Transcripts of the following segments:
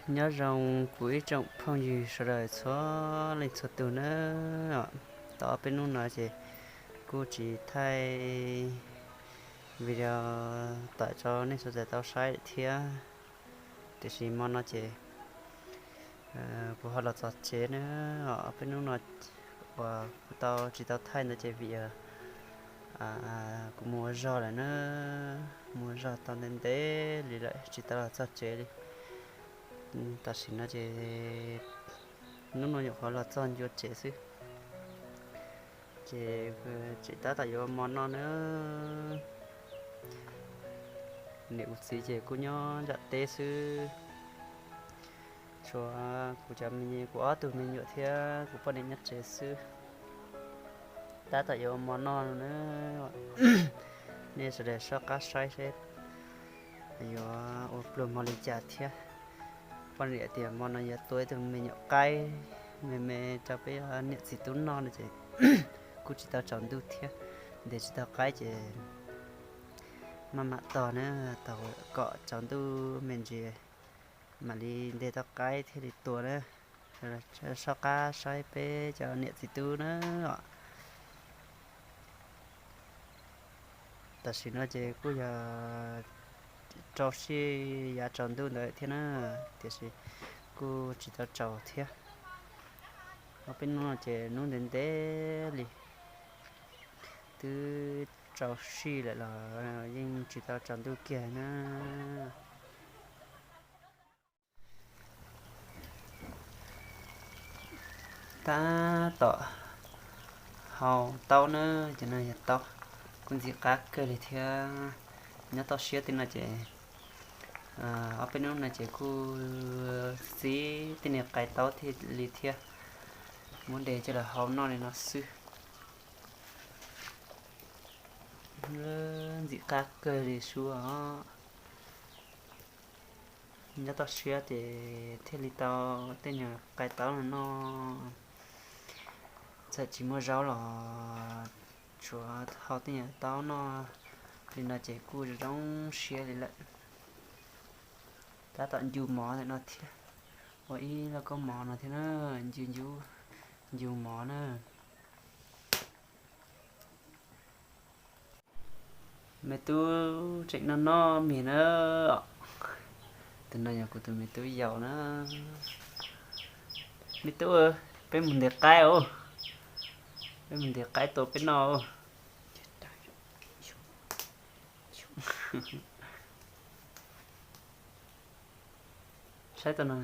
Nyob zoo kuv ib tsoom phooj ywg sawv daws txhua leej txhua tus nawb. Tau ob peb hnub no ces kuj tsis thaij video tawm rau nej sawv daws tau saib thiab. Tiam sis hmo no ces kuv ho los txog tsev na. Ob peb hnub no uas kuv tau tsis tau thaij ntawd ces vim kuv mus ua zog lawm na, mus ua zog tau ntev ntev li lawm tsis tau los txog tsev li. Tam sim no ces hnub no nyuam qhuav los txog ncua tsev xwb, ces tseem tab tom yuav ua mov noj na. Niam kuv txiv ces kuj nyob nram teb xwb, tshuav kuv cov me, kuv ob tug me nyuam thiab kuv poj niam nyob tsev xwb. Tab tom yuav ua mov noj no na. Nej sawv daws soj qab saib seb yuav ua pluag hmo li cas thiab. Poj niam tias hmo no yuav tua ib tug me nyuam qaib me me rau peb niam txiv tub noj no ces kuj tsis tau tsaus ntuj thiab. Ntes tsis tau qaib ces maj mam tos na, tos kom tsaus ntuj me ntsis mam li ntes tau qaib thiaj li tua na. Soj qab saib peb cov niam txiv tub na. Tam sim no ces kuj yog rau sij yav tsaus ntuj ntawd thiab na, tiam sis kuj tsis tau tsaus thiab. Ob peb hnub no ces hnub ntev ntev li, twb rau sij lawm los yeej tsis tau tsaus ntuj kiag na. Tab tom hau taub na, cov no yog taub, kuj ntxim qab kawg li thiab. Nyob toj siab tej no ces ob peb hnub no ces kuj txib tej niag qai taub thiaj li thiab, muab de coj los hau noj li no xwb. Ntxim qab kawg li sub os. Nyob toj siab ces thiaj li tau tej nyuag qai taub no noj. Txawm tsis muaj zaub los tsuav hau tej nyuag taub noj li no ces kuj zoo siab li lawm. Tab tom ncu mov ntawm no thiab, ua ib lauj kaub mov no thiab na, ncu ncu, ncu mov na. Me tub tseem noj noj mis na. Tus no yog kuv tus me tub yaus na. Me tub, peb mus ntes qaib os. Peb mus ntes qaib tua peb noj. Saib tau no.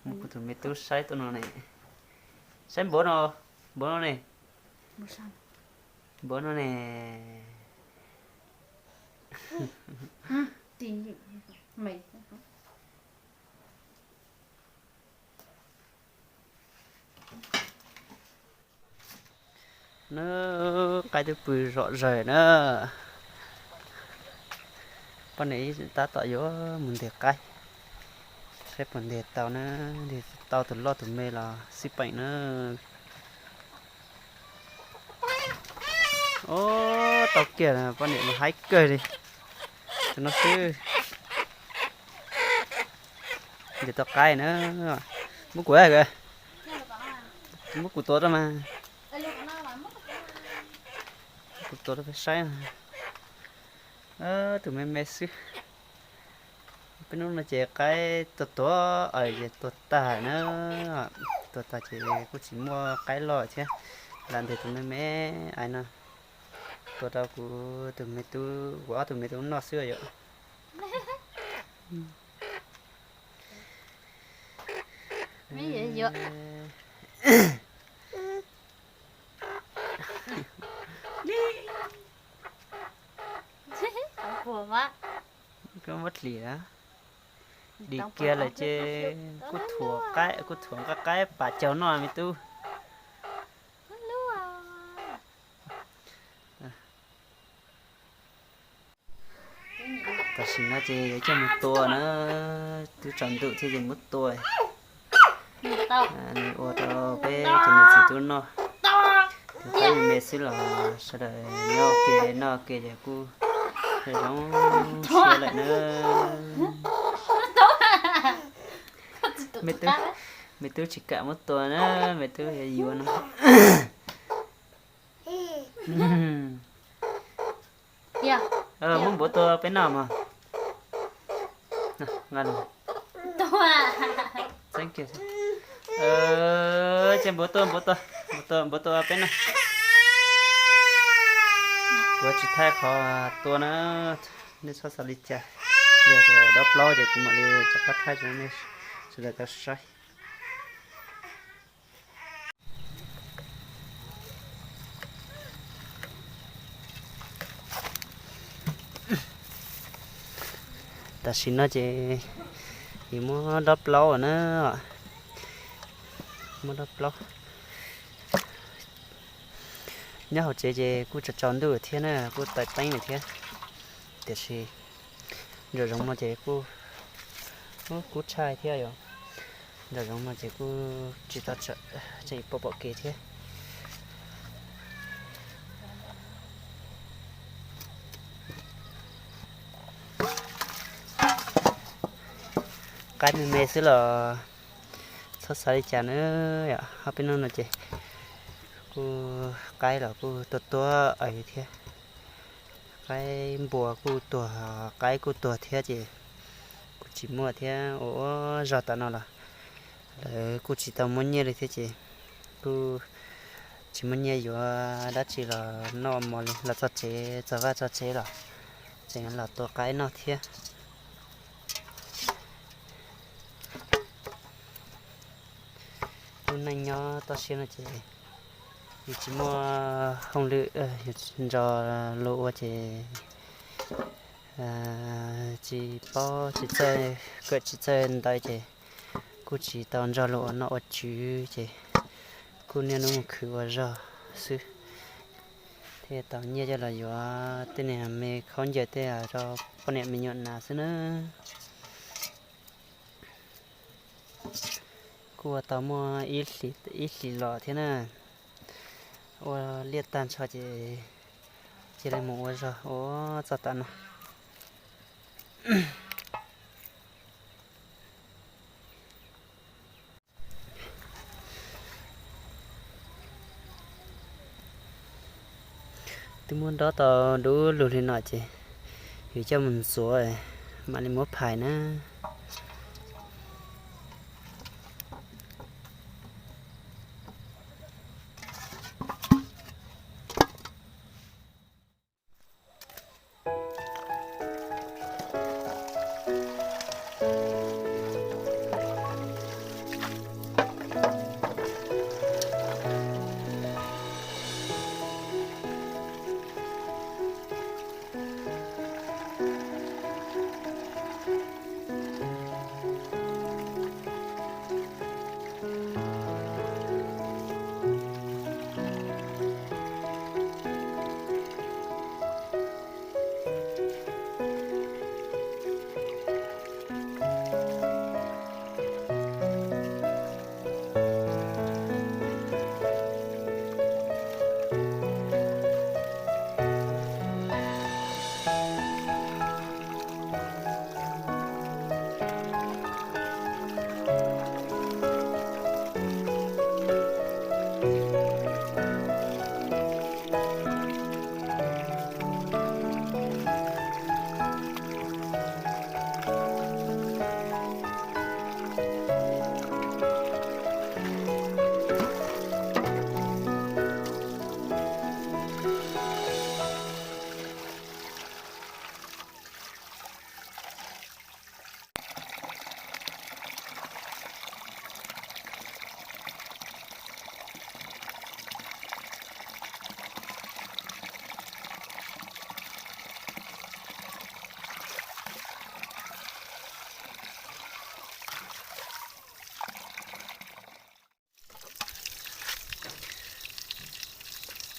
Muab kuv tus me tub saib tau no ne. Saib npaum no, npaum no ne. Npaum no ne. Nab, qaib twb pw zom zaws na. Poj niam tab tom yuav mus ntes qaib, saib puas ntes tau na, ntes tau tus loj tus me los xij peem na. Ob, tau kiag, poj niam mas haib kawg li. Tus no xwb. Ntes tau qaib na. Muab kuv, muab kuv tua rau mas. Kuv tua rau peb saib. Tus me me xwb. Peb hnub no ces qaib tuag tuag, ces tuag tag na. Tuag tag ces kuj tsis muaj qaib loj thiab, lam ntes tus me me aiv no tua rau kuv tus me tub, kuv ob tug me tub noj xwb yom. Koj muab dlim na. Dim kiag lawm ces kuj thuam qaib, kuj thuam nqa qaib pas caug noj me tub. Tam sim no ces yuav coj mus tua na, twb tsaus ntuj thiab ces muab tua, ua rau peb cov niam txiv tub noj. Tus qaib me me xwb los sawv daws nyob ua ke noj ua ke ces kuj Zoo siab lawm na. Me tub, me tub tsis kam muab tua na, me tub yuav yuav no. Muab npuav tua peb noj mog. Ces npuav tua, npuav tua, npuav tua, npuav tua peb noj. Kuv tsis thaij qhov tua na, nej txhob xav li cas. Pliag dob plaub ces kuv mam li rov qab thaij rau nej sawv daws tau saib. Tam sim no ces yus muab dob plaub na, muab dob plaub. Nyob hauv tsev ces kuj tsaus tsaus ntuj thiab na, kuj taws teeb lawm thiab, tiam sis nraum zoov no ces kuj, kuj tshaib thiab yom. Nraum zoov no ces kuj tsis tau tsawm, tseem pom pom kev thiab. Qaib me me xwb los txhob xav li cas na. Ob peb hnub no ces kuj qaib los kuj tuag tuag thiab. Qaib npua kuj tuag, qaib kuj tuag thiab ces kuj tsis muaj thiab. Ua ua zog tam no los lawv kuj tsis tau muab nyiaj li thiab ces kuj tsis muaj nyiaj yuav dab tsi los noj mov li, los txog tsev, txog vaj txog tsev los tseem los tua qaib noj thiab. Lub neej nyob toj siab no ces yus tsis muaj hauj lwm, yus tsis nrog luag ua ces tsis paub tsis txawj kawm tsis txawj ntawv ces kuj tsis tau nrog luag ua noj ua tswv ces kuj niaj hnub mus khwv ua zog xwb, thiaj tau nyiaj coj los yuav tej niag me khaub ncaws tej rau poj niam me nyuam hnav xwb na. Kuj ua tau muaj ib hlis los thiab na. Ua liaj tag nrho ces cia li mus ua zog ua txog tav no. Twb muab dob tau dub lug li no ces yus coj mus ntxuav mam li muab phais na.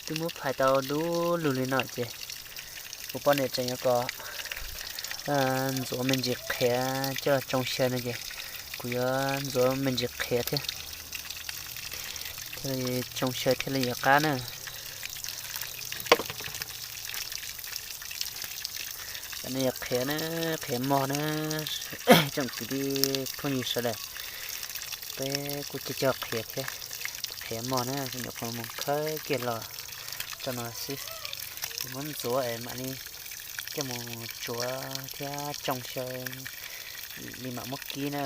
Twb muab phais tau dub lug li no ces kuv poj niam tseem yuav kom ntxuav me ntsis qhiav coj los tsoo xyaw no ces kuv yuav ntxuav me ntsis qhiav thiab, thiaj li tsoo xyaw thiaj li yuav qab na. Cov no yog qhiav na, qhiav mog na, tsoom kwv tij phooj ywg sawv daws, peb kuj cog cog qhiav thiab, qhiav mog na, nyuam qhuav mus khawb kiag los tso no xwb, muab ntxuav es mam li coj mus tsuav thiab tsoo xyaw li mam muab kib na.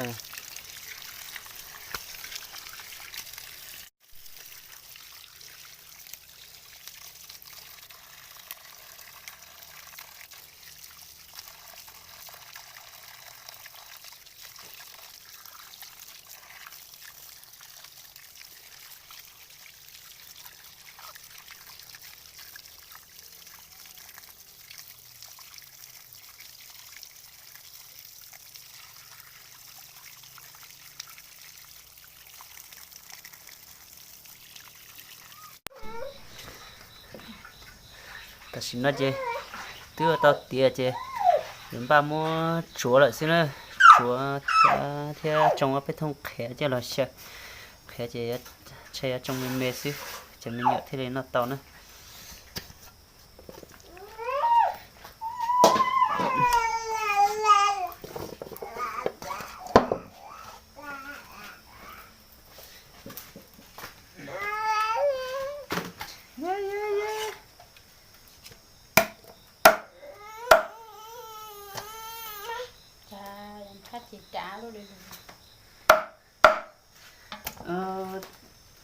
Tam sim no ces twb ua tau tiav ces yuav npaj muab tsuav lawm xwb na. Tsuav thiab tsoo ob peb thooj qhiav coj los xyaw. Qhiav ces ntshai yuav tsoo me me xwb, cov me nyuam thiaj li noj tau na.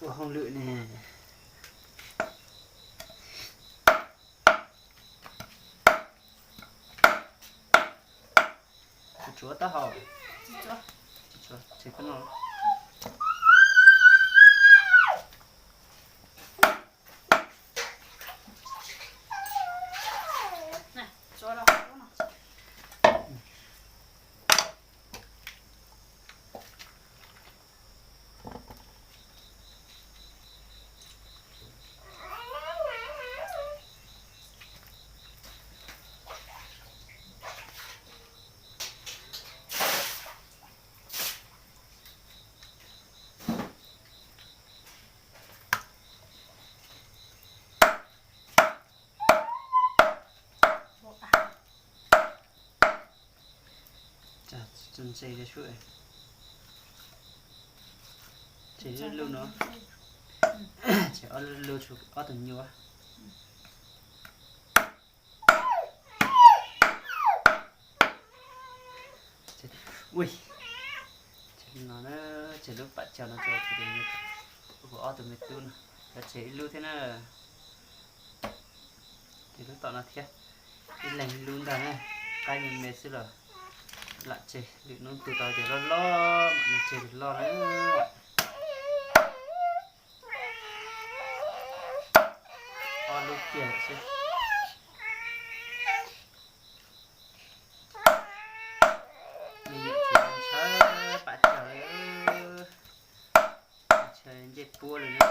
Ua hauj lwm ne. Tsuav taub hau. Ntse, ntse lub no, ces ob lub tshuav ob tug nyuj. Ua no na, tseg lub pam caug no rau kuv ob tug me tub no, lawv tseg ib lub thiab na. Ces lub tom no thiab, ib leeg ib lub ntag na, qaib me me xwb los lam tseg, lwm hnub tu tau ces loj loj mam li tseg loj na. Ob lub kiag xwb. Me nyuam tsis ntshaw pam caug li, ntshaw ncej puab li na.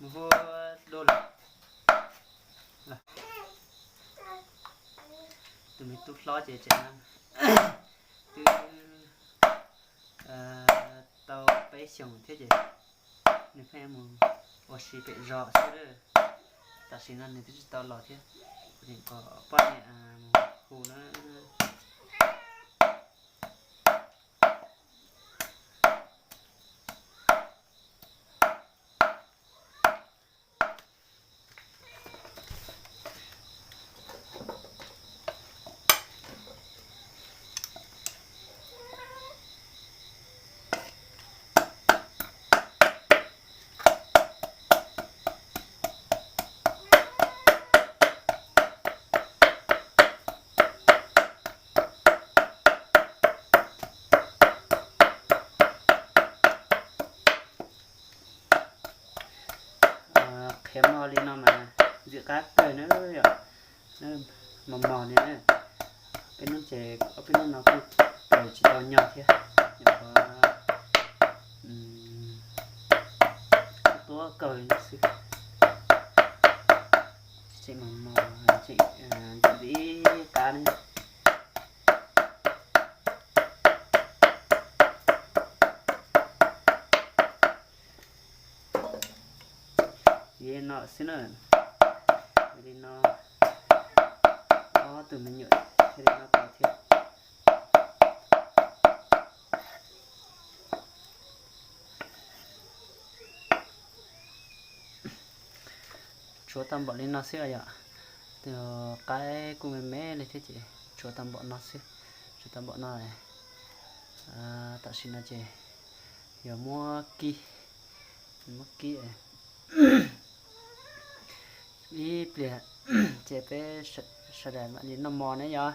Mus hu dua lawm. Tus me tub hlob ces tseem twb tau peb xyoos thiab ces nws pheej mus ua si pem zos xwb. Tam sim no nws twb tsis tau los thiab, kuv tseem kom poj niam mus hu na. Qhiav mog li no mas ntxim qab kawg na yom. Mos mos li na. Peb hnub ces ob peb hnub no kuj kaws tsis tau nyo thiab, nyuam qhuav tuab kawg li no xwb. Tseem mos mos, tseem ntxim qab ne. Li no xwb na. Li no, ob tug me nyuam thiaj li noj tau thiab. Tshuav tau npaum li no xwb yom. Tus qaib kuj me me li thiab ces tshuav tau npaum no xwb. Tshuav tau npaum no, tam sim no ces yuav muab kib, muab kib ib pliag ces peb sawv daws mam li noj mov ne yom.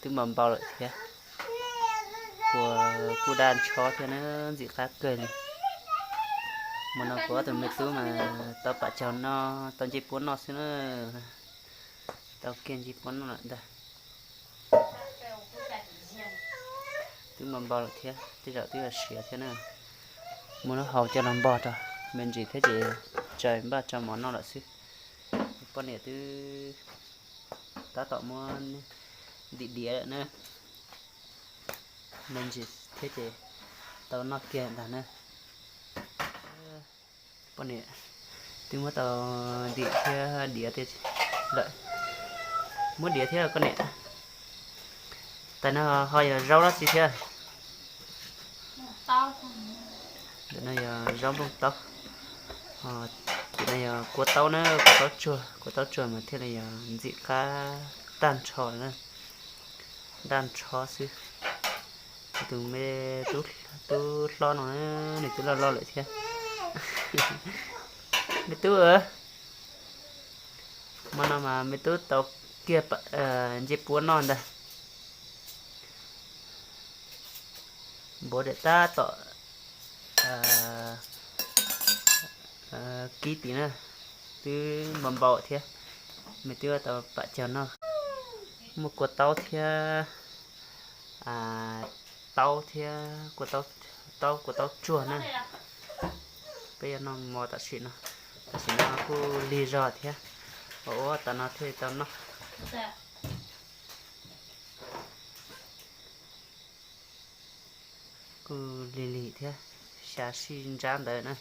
Twb npau npau lawm thiab. Kuv kuj daj ntsho thiab na, ntxim qab kawg li. Hmo no kuv ob tug me tub mas tau pam caug noj, tau ncej puab noj xwb na. Tau kiag ncej puab noj lawm ntag. Twb npau npau lawm thiab, tej zaum twb yuav siav thiab na. Muab lub hau coj los npog rau me ntsis thiab ces tsaws npaj tso mov noj lawm xwb. Poj niam twb tab tom muab ntim diav lawm na. Me ntsis thiab ces tau noj kiag ntag na. Poj niam twb muab tau ntim thiab diav lawm. Muab diav thiab koj niam. Tais no ho yog zaub dab tsi thiab? Ntawm no yog zaub nplooj taub. Ces no yog kua taub na, kua taub tsuag, kua taub tsuag mas thiaj li yog ntxim qab tag nrho na. Daj ntsho xwb. Tus me tub hlob no nws twb loj loj lawm thiab. Me tub, hmo no mas me tub tau kiag ncej puab noj ntag. Npaum diam tab tom kib tim na, twb npau npau thiab, me twb tau pam caug noj. Muaj kua taub thiab, taub thiab, kua taub, kua taub tsuag na. Peb yuav noj mov tam sim no, tam sim no kuj lig zog thiab, ua ua tas no thiaj li tau noj. Kuj lig lig thiab, xya sij ntsab ntawd na,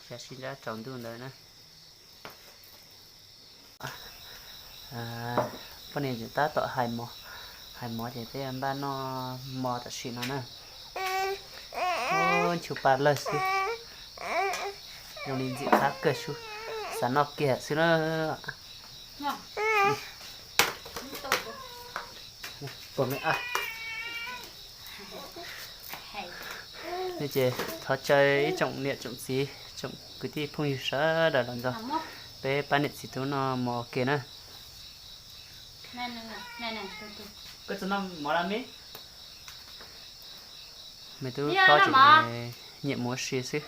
xya sij ntsab tsaus ntuj ntawd na. Poj niam tab tom hais mov, hais mov ces peb npaj noj mov tam sim no na. Nchuav pa lawg xwb, zoo li ntxim qab kawg xwb, xav noj kiag xwb na. Ces thov caw ib tsoom niam tsoom txiv, tsoom kwv tij phooj ywg sawv daws los nrog peb pab niam txiv tub noj mov ua ke na. Me tub hlob ces nyiam mus ua si xwb,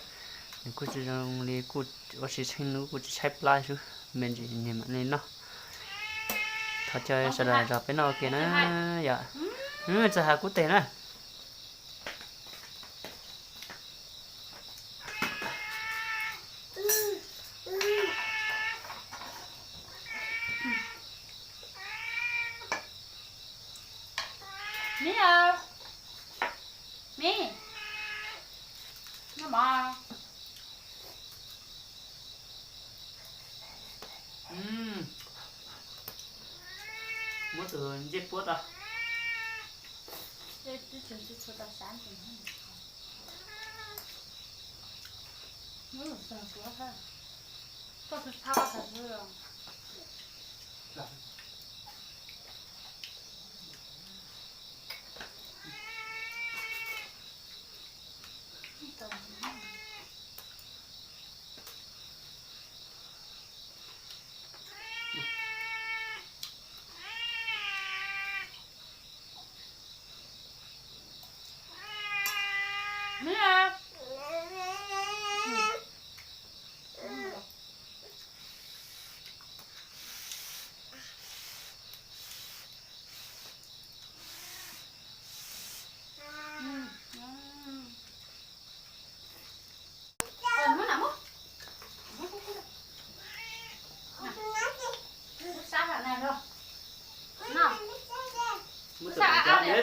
Kuj tsis zoo li kuj ua si tsheej hnub kuj tsis tshaib plab xwb, me ntsis niag mam li noj. Thov caw sawv daws zov peb noj ua ke na yom. Txawm has kub teg na. Mib, Mib, noj mov. Muab tus ncej puab tau. Muab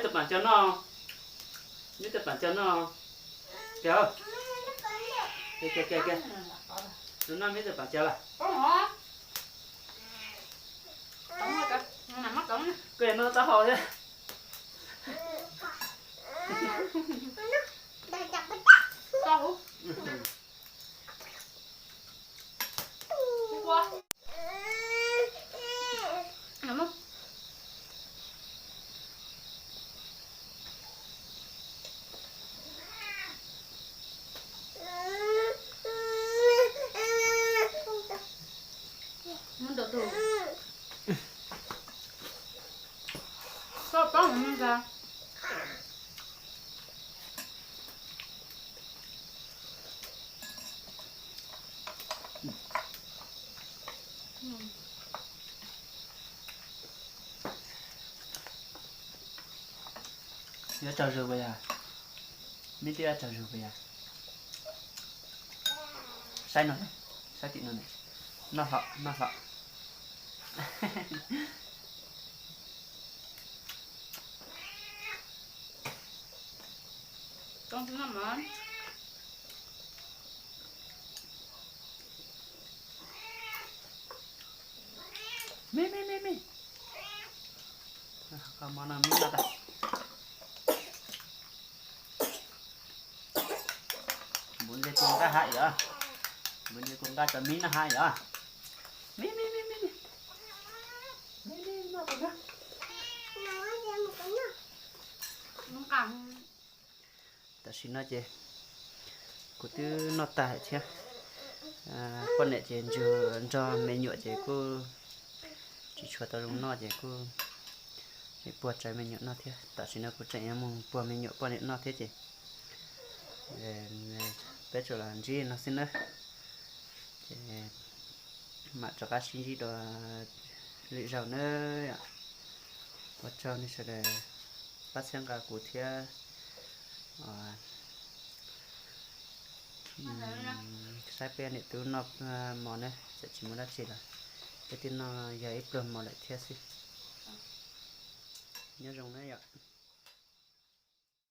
tus paam cov noj, muab tus paam cov noj. Tus noj muab tus paam cov lawm. Koj noj taub hau thiab. Yuav tsaug zug puas yog? Mib twb yuav tsaug zug puas yog? Saib no, saib tim no ne. Noj hlo, noj hlo. Me me me me. Qhov mov no mib noj tag. Npuv ntses kua nqaj hab yom. Npuv ntses kua nqaj rau mib noj hab yom. Me me me me me. Me me noj tus noj. Tam sim no ces kuv twb noj tag thiab. Poj niam ces nrog me nyuam ces kuj tsis tshua tau zoo noj ces kuj puag tsaws me nyuam noj thiab. Tam sim no kuv tseem yuav mus puag me nyuam poj niam noj thiab ces peb tsuas los ntsib no xwb nawb. Ces mam rov qab sib ntsib dua lwm zaug nawb. Ua tsaug nej sawv daws pab txhawb nqa kuv thiab saib peb niam tub noj mov na, txawm tsis muaj dab tsi los peb twb noj yog ib pluag mov lawm thiab xwb. Nyob zoo na yom.